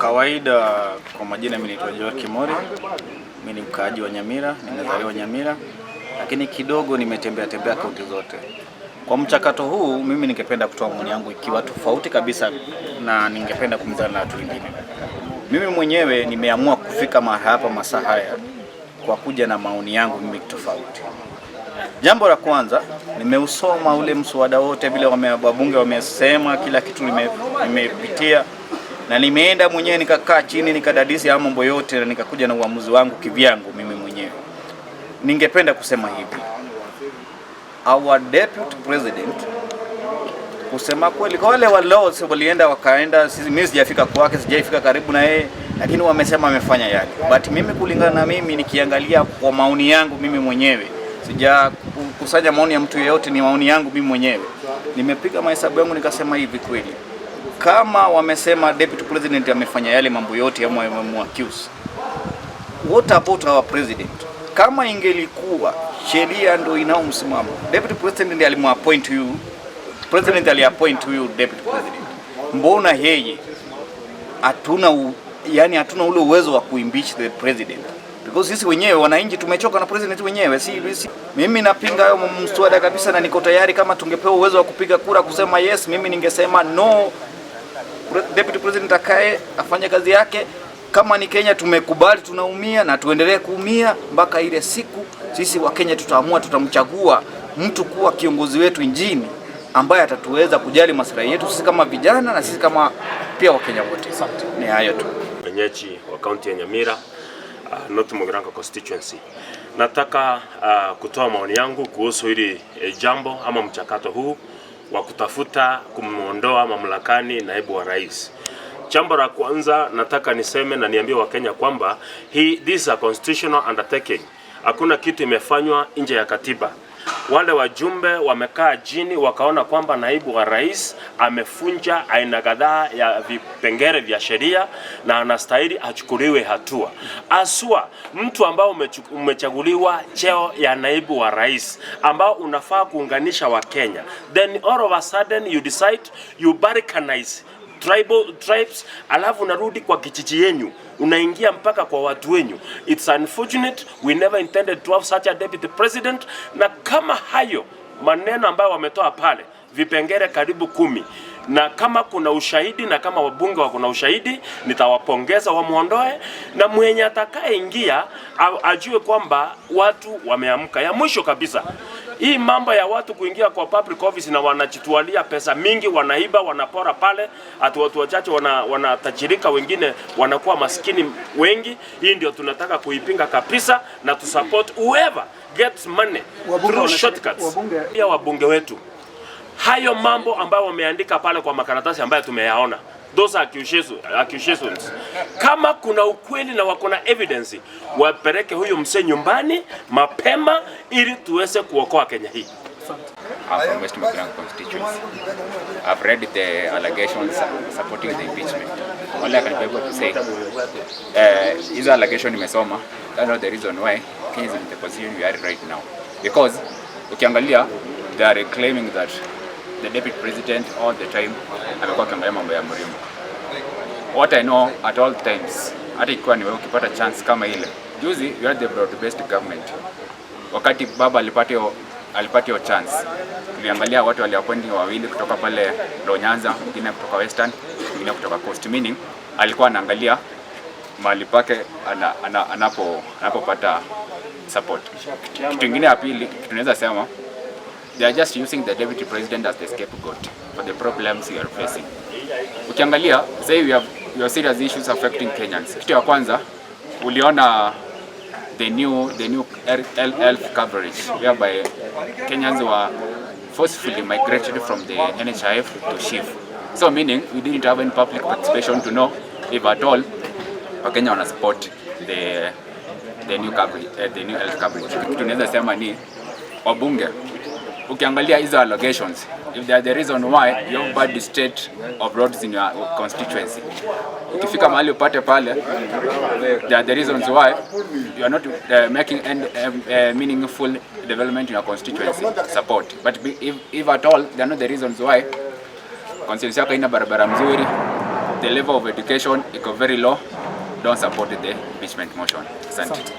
Kawaida, kwa majina mimi naitwa Joel Kimori. Mimi ni mkaaji wa Nyamira, nimezaliwa Nyamira, lakini kidogo nimetembea tembea kaunti zote. Kwa mchakato huu mimi ningependa kutoa maoni yangu ikiwa tofauti kabisa na ningependa kumzana na watu wengine. Mimi mwenyewe nimeamua kufika mahali hapa masaa haya kwa kuja na maoni yangu mimi tofauti. Jambo la kwanza, nimeusoma ule mswada wote vile wabunge wamesema, kila kitu nimepitia na nimeenda mwenyewe nikakaa chini nikadadisi haya mambo yote na nikakuja na uamuzi wangu kivyangu mimi mwenyewe. Ningependa kusema hivi, our deputy president, kusema kweli, kwa wale walio walienda wakaenda, sisi mimi sijafika kwake, sijaifika karibu na yeye, lakini wamesema amefanya yale, but mimi kulingana na mimi nikiangalia kwa maoni yangu mimi mwenyewe, sijakusanya maoni ya mtu yeyote, ni maoni yangu mimi mwenyewe. Nimepiga mahesabu yangu nikasema hivi, kweli kama wamesema deputy president amefanya yale mambo yote ama wamemuaccuse, what about our president? Kama ingelikuwa sheria ndio inao msimamo, deputy president ndiye alimuappoint huyu president, aliappoint huyu deputy president, mbona yeye yani hatuna ule uwezo wa kuimpeach the president? Because sisi wenyewe wananchi tumechoka na president wenyewe. Si mimi napinga hayo mswada kabisa, na niko tayari kama tungepewa uwezo wa kupiga kura kusema yes, mimi ningesema no, deputy president akae afanye kazi yake. Kama ni Kenya tumekubali, tunaumia na tuendelee kuumia mpaka ile siku sisi wa Kenya tutaamua, tutamchagua mtu kuwa kiongozi wetu nchini ambaye atatuweza kujali maslahi yetu sisi kama vijana na sisi kama pia Wakenya wote. Ni hayo tu. Wenyeji wa kaunti ya Nyamira, North Mugirango constituency. Nataka kutoa maoni yangu kuhusu hili jambo ama mchakato huu wa kutafuta kumwondoa mamlakani naibu wa rais. Jambo la kwanza nataka niseme na niambie Wakenya kwamba this is a constitutional undertaking. Hakuna kitu imefanywa nje ya katiba. Wale wajumbe wamekaa chini wakaona kwamba naibu wa rais amevunja aina kadhaa ya vipengele vya sheria na anastahili achukuliwe hatua. Aswa mtu ambao umechaguliwa cheo ya naibu wa rais ambao unafaa kuunganisha Wakenya, then all of a sudden you decide you balkanize tribes, alafu unarudi kwa kijiji yenyu, unaingia mpaka kwa watu wenyu. It's unfortunate, we never intended to have such a deputy president. Na kama hayo maneno ambayo wametoa pale vipengele karibu 10, na kama kuna ushahidi na kama wabunge wako na ushahidi, nitawapongeza wamuondoe, na mwenye atakayeingia ajue kwamba watu wameamka. Ya mwisho kabisa, hii mambo ya watu kuingia kwa public office na wanajitwalia pesa mingi, wanaiba, wanapora pale, ati watu wachache wanatajirika, wengine wanakuwa maskini wengi. Hii ndio tunataka kuipinga kabisa na to support whoever gets money through shortcuts. Pia wabunge wetu, hayo mambo ambayo wameandika pale kwa makaratasi ambayo tumeyaona, those accusations, kama kuna ukweli na wako na evidence, wapeleke huyu msee nyumbani mapema ili tuweze kuokoa Kenya hii. I'm from West Mugirango constituency. I've read the allegations supporting the impeachment. All I can be able to say, hizo allegation nimesoma, that's not the reason why Kenya is in the position we are right now. Because ukiangalia, they are claiming that the deputy president all the time amekuwa akiangalia mambo ya Mrima. What I know at all times, hata ikiwa ni wewe ukipata chance kama ile juzi, we had the broad based government, wakati baba alipata hiyo chance, tuliangalia watu waliappoint wawili kutoka pale Luo Nyanza, mwingine kutoka Western, mwingine kutoka Coast, meaning alikuwa anaangalia mahali pake anapopata support. Kitu kingine ya pili tunaweza sema, they are just using the deputy president as the scapegoat for the problems we are facing. Ukiangalia say we have serious issues affecting Kenyans. Kitu ya kwanza uliona the new health coverage whereby Kenyans were forcefully migrated from the NHIF to SHIF. So meaning we didn't have any public participation to know if at all Wakenya wana support the new coverage, the new health coverage. Kitu tunaweza sema ni wabunge, ukiangalia hizo allegations, if they are the reason why you have bad state of roads in your constituency, ukifika mahali upate pale they are the reasons why you are not making any meaningful development in your constituency, support. But if at all they are not the reasons why constituency yako haina barabara mzuri. The level of education iko very low. Don't support the impeachment motion. Asante.